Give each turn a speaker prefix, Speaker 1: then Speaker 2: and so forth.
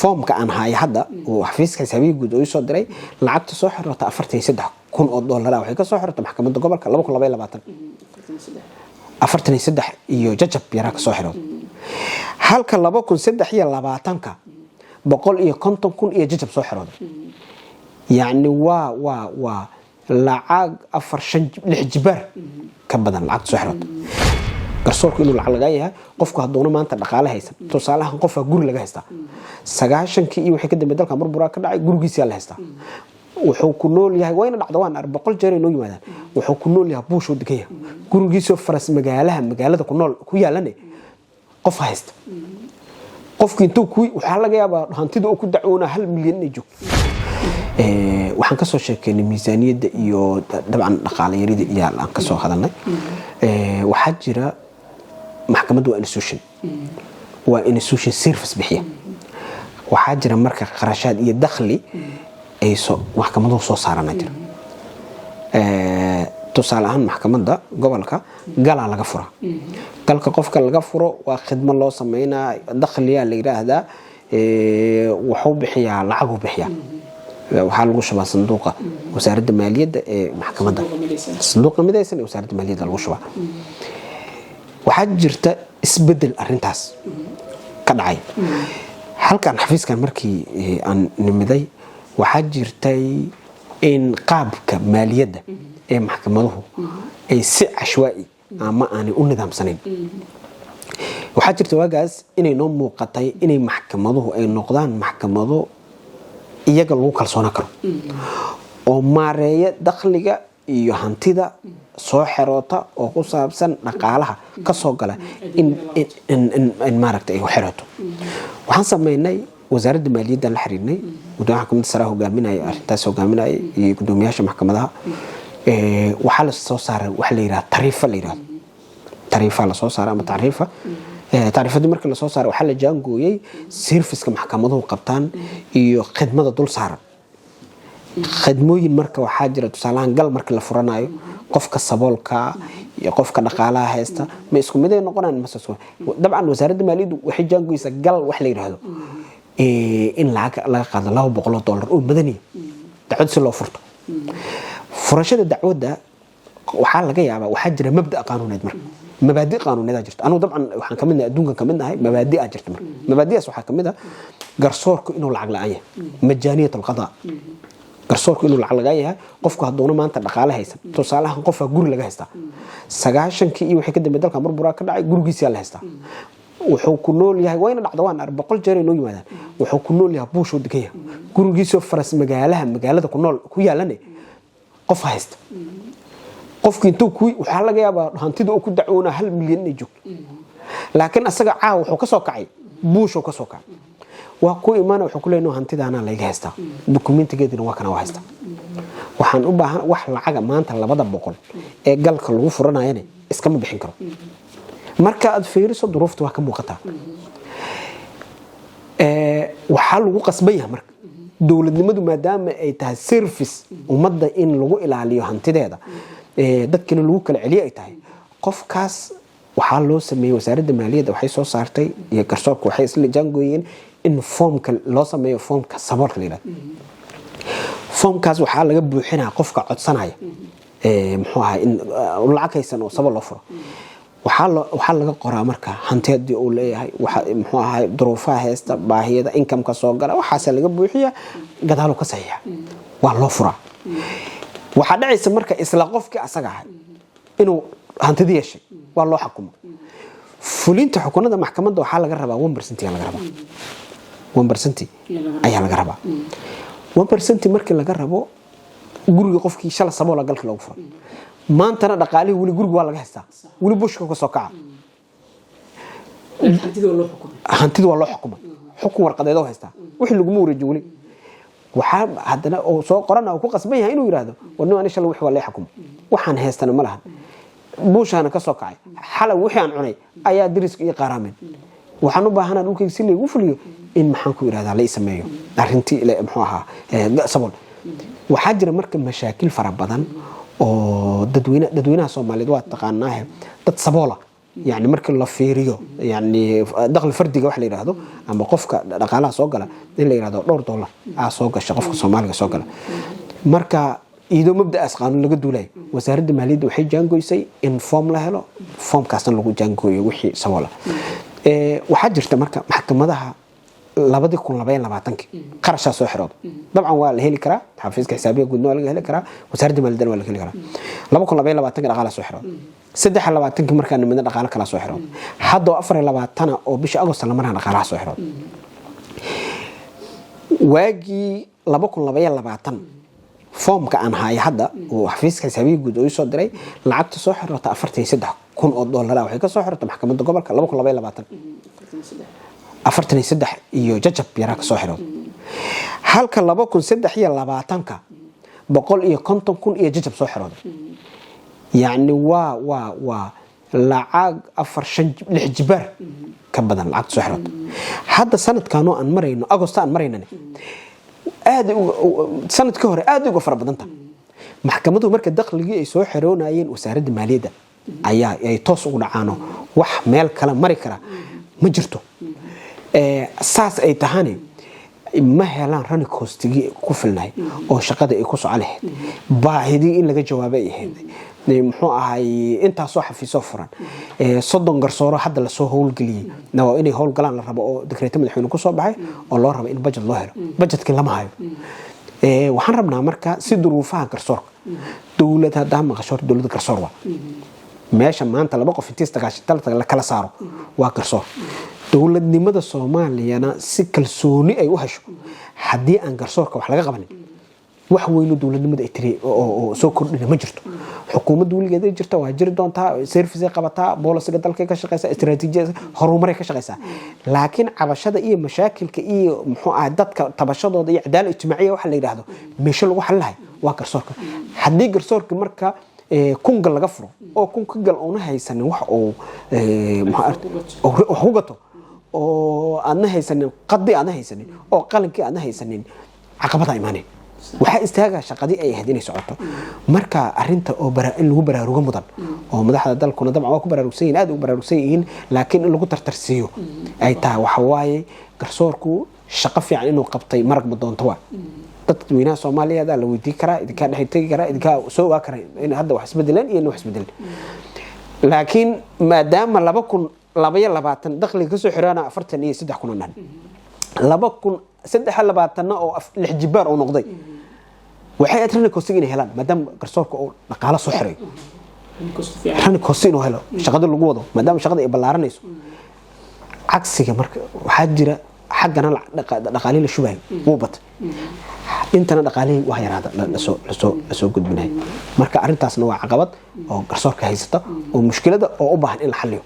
Speaker 1: Foomka aan hayo hadda oo xafiiska xisaabiga guud oo soo diray, lacagta soo xirota 43,000 oo dollar waxay ka soo xirota maxkamadda gobolka 2022, 43 iyo jajab yaraa kasoo xirooda, halka 2023-ka 150,000 iyo jajab soo xirooda. Yacni waa lacag afar, shan, lix jibaar ka badan lacagta soo xirooda. Garsoorku inuu lacag lagaa yahay, qofku hadduuna maanta dhaqaale haysan, tusaalahan qofaa guri laga haystaa 90-kii iyo wixii ka dambe, dalka burburaa ka dhacay, gurigiisiyaa la haystaa, wuxuu ku nool yahay, wayna dhacda, waan ar 100 jeer ay noo yimaadaan, wuxuu ku nool yahay buushuu degan yahay, gurigiisoo faras magaalaha magaalada ku nool ku yaalane qof haysta. Qofki intuu ku waxaa laga yaabaa hantida uu ku dacwoona 1 milyan inay joogto. Waxaan kasoo sheekeynay miisaaniyadda iyo dabcan dhaqaale yarida iyo aan kasoo hadalnay. Waxaa jira maxkamaddu waa institution service bixiya. Waxaa jira marka qarashaad iyo dakhli ay maxkamaduhu soo saarana jira. Tusaale ahaan, maxkamadda gobolka galaa laga furaa. Galka qofka laga furo waa khidmo loo sameynaa, dakhliyaa la yidhaahdaa, wuxuu bixiyaa, lacaguu bixiyaa, waxaa lagu shubaa sanduuqa wasaaradda maaliyadda ee maxkamadda, sanduuqa midaysan ee wasaaradda maaliyadda lagu shubaa. Waxaa jirta isbedel arintaas ka dhacay halkan xafiiskan markii aan nimiday. Waxaa jirtay in qaabka maaliyadda ee maxkamaduhu ay si cashwaa'i ama aanay u nidaamsanayn. Waxaa jirta waagaas inay noo muuqatay inay maxkamaduhu ay noqdaan maxkamado iyaga lagu kalsoonaan karo oo maareeya dakhliga iyo hantida soo xeroota oo ku saabsan dhaqaalaha kasoo gala in maaragta ay xerooto. Waxaan sameynay, wasaaradda maaliyadda la xiriirnay, gudoomiyaha maxkamadda sare hogaaminaya arrintaas hogaaminaya iyo gudoomiyaasha maxkamadaha. Waxaa la soo saaray waxa la yidhahda tariifa, la yidhahdo tariifa la soo saaray ama tacriifa. Tacriifadii markii lasoo saaray, waxaa la jaangooyey serviceka maxkamaduhu qabtaan iyo khidmada dul saaran. Khidmooyin marka waxaa jira, tusaalahaan gal marka la furanayo, qofka saboolka iyo qofka dhaqaalaha haysta ma isku mid ay noqonaan? Mase dabcan wasaaradda maaliyaddu waxay jaangoysaa gal wax la yidhaahdo in lacag laga qaado $200 oo madaniya dacwad si loo furto. Furashada dacwadda waxaa laga yaabaa, waxaa jira mabda qaanuuneed, marka mabaadi qaanuuneed jirta. Anugu dabcan waxaan kamid nahay, adduunkan kamid nahay, mabaadi aa jirta. Marka mabaadidaas waxaa kamid ah garsoorku inuu lacag la-aan yahay, majaaniyat alqadaa, garsoorku inuu lacag lagaa yahay. Qofku hadduuna maanta dhaqaale haysan, tusaalahan qofaa guri laga haystaa 90-kii iyo wixii ka dambe, dalka burburaa ka dhacay, gurigiisiyaa la haystaa, wuxuu ku nool yahay, wayna dhacda, waan ar 100 jeer ay noo yimaadaan, wuxuu ku nool yahay buushuu degan yahay, gurigiisoo faras magaalaha magaalada ku nool ku yaalane qof haysta. Qofki intuu ku waxaa laga yaabaa hantida uu ku dacwoona 1 milyan inay joogto, laakiin asaga caawa wuxuu ka soo kacay buushuu ka soo kacay, waa ku imaana, wuxuu ku leeyahay: "Hantidaanaa layga haystaa, dukumentigeedina waa kana, waa haystaa, waxaan u baahan wax lacaga maanta 200 ee galka lagu furanayana iskama bixin karo." Marka aad fiiriso duruufta waa ka muuqataa. Waxaa lagu qasban yahay marka dowladnimadu, maadaama ay tahay service ummadda in lagu ilaaliyo hantideeda, dadkina lagu kala celiyo ay tahay, qofkaas waxaa loo sameeyey, wasaaradda maaliyadda waxay soo saartay iyo garsoorka waxay isla jaangooyeen in foomka loo sameeyo, foomka saboolka la yidhahdo. Foomkaas waxaa laga buuxinaya qofka codsanaya, muxuu ahay, in lacag haysan oo sabool loo furo, waxaa laga qoraa marka hanteedii uu leeyahay, muxuu ahay, duruufaha haysta, baahiyada, incomeka soo gala, waxaasa laga buuxiya, gadaalu ka saxiixa, waa loo furaa. Waxaa dhacaysa marka isla qofkii asaga ahay inuu hantidii yeeshay, waa loo xukumo. Fulinta xukunada maxkamadda waxaa laga rabaa 1% laga rabaa, 1% ayaa laga rabaa. 1% markii laga rabo, guriga qofkii shala saboola galka loogu furay, maantana dhaqaalihii weli guriga waa laga haystaa, weli bushka ka soo kaca. Hantida waa loo xukumay, xukun warqadeed oo haystaa, wixii laguma wareejiyo weli. Waxaa haddana uu soo qorana, uu ku qasban yahay inuu yidhaahdo: "War ani shalay wixii waa lee xukumo, waxaan haystana ma lahan, buushaana ka soo kacay, xalay wixii aan cunay ayaa dariska iyo qaaraameen, waxaan u baahanaa dhulkayga si laygu fuliyo in, maxaan ku yidhahdaa, la ii sameeyo arrintii, muxuu ahaa, sabool." Waxaa jira marka mashaakil fara badan oo dadweynaha Soomaaliyeed waa taqaanaahe, dad saboola. Yani markii la fiiriyo, yani dakhli fardiga wax la yidhaahdo ama qofka dhaqaalaha soo gala in la yidhahdo dhowr dollar aa soo gasha qofka Soomaaliga soo gala. Marka iyadoo mabda'aas qaanuun laga duulayo, Wasaaradda Maaliyadda waxay jaangoysay in foom la helo, foomkaasna lagu jaangooyo wixii saboola. Waxaa jirta marka maxkamadaha 2022-kii qarashaa soo xirooda. Dabcan waa la heli karaa, xafiiska xisaabiya guudna waa laga heli karaa, Wasaaradda Maaliyaddana waa laga heli karaa. 2022-kii dhaqaalaa soo xirooda. 23-kii markaa nimidna dhaqaalo kalaa soo xirooda. Hadda oo 24-na oo bisha Agost la marana dhaqaalaha soo xirooda. Waagii 2022 foomka aan haayo hadda oo xafiiska xisaabiya guud oo soo diray, lacagta soo xiroota 43,000 oo dollar waxay ka soo xirota maxkamadda gobolka 2022, 43 iyo jajab yaraa ka soo xirooda, halka 2023-ka 150,000 iyo jajab soo xirooda. Yacni waa lacag afar, shan, lix jibaar ka badan lacagta soo xirooda. Hadda sanadkanoo aan marayno, Agosto aan maraynan, aad sanadkii hore aad uga fara badanta. Maxkamaduhu marka dakhligii ay soo xiroonayeen Wasaaradda Maaliyadda ayaa ay toos ugu dhacaano, wax meel kale mari kara ma jirto. Saas ay tahani ma helaan running cost-igii ku filnay oo shaqada ay ku soco lahayd, baahidii in laga jawaabay ahayd. Muxuu ahay, intaasoo xafiisoo furan, 30 garsooro hadda lasoo howlgeliyey waa inay howlgalaan la rabo, oo dekreeto madaxweyne kusoo baxay oo loo rabo in budget loo helo, budgetkii lama hayo. Waxaan rabnaa marka si duruufaha garsoorka dowlad haddaa maqasho, dowladda garsoor waa meesha maanta laba qof intii isdagaashantalta la kala saaro, waa garsoor. Dowladnimada Soomaaliyana si kalsooni ay u hesho, haddii aan garsoorka wax laga qabanin, wax weyno dowladnimada ay tiri oo soo kordhina ma jirto. Xukuumadda weligeed ay jirta, waa jiri doontaa, service ay qabataa, policy-ga dalkay ka shaqeysaa, istaraatiijiyada horumaray ka shaqeysaa, laakiin cabashada iyo mashaakilka iyo muxuu ahay dadka tabashadooda iyo cadaalad ijtimaaciya waxa la yidhaahdo meesho lagu xalilahay waa garsoorka. Haddii garsoorka marka 1000 gal laga furo oo 1000-ka gal oona haysanin wax uu wax ku gato, oo aadna haysanin qadi, aadna haysanin oo qalinkii aadna haysanin, caqabada imaaneen, waxaa istaaga shaqadii ay ahayd inay socoto. Marka arinta oo in lagu baraarugo mudan oo madaxda dalkuna dabcan waa ku baraarugsan yihin, aad ugu baraarugsan yihiin, laakiin in lagu tartarsiiyo ay tahay waxa waaye garsoorku shaqo fiican inuu qabtay marag ma doonto. Waa dadweynaha Soomaaliya adaa la weydiin karaa, idinkaa dhex tegi karaa, idinkaa soo ogaa kara in hadda wax isbedeleen iyo in wax isbedeleen. Laakiin maadaama 2022 dakhliga kasoo xiraana 43,000 oo dhan, 2023-na oo lix jibaar oo noqday, waxay aad running cost inay helaan maadaama garsoorka uu dhaqaalo soo xirayo, running cost inuu helo shaqada lagu wado, maadaama shaqada ay ballaaranayso. Cagsiga marka waxaa jira xaggana dhaqaalihii la shubayo wuu batay, intana dhaqaalihii waa yaraada lasoo gudbinayo. Marka arrintaasna waa caqabad oo garsoorka haysata oo mushkilada oo u baahan in la xaliyo.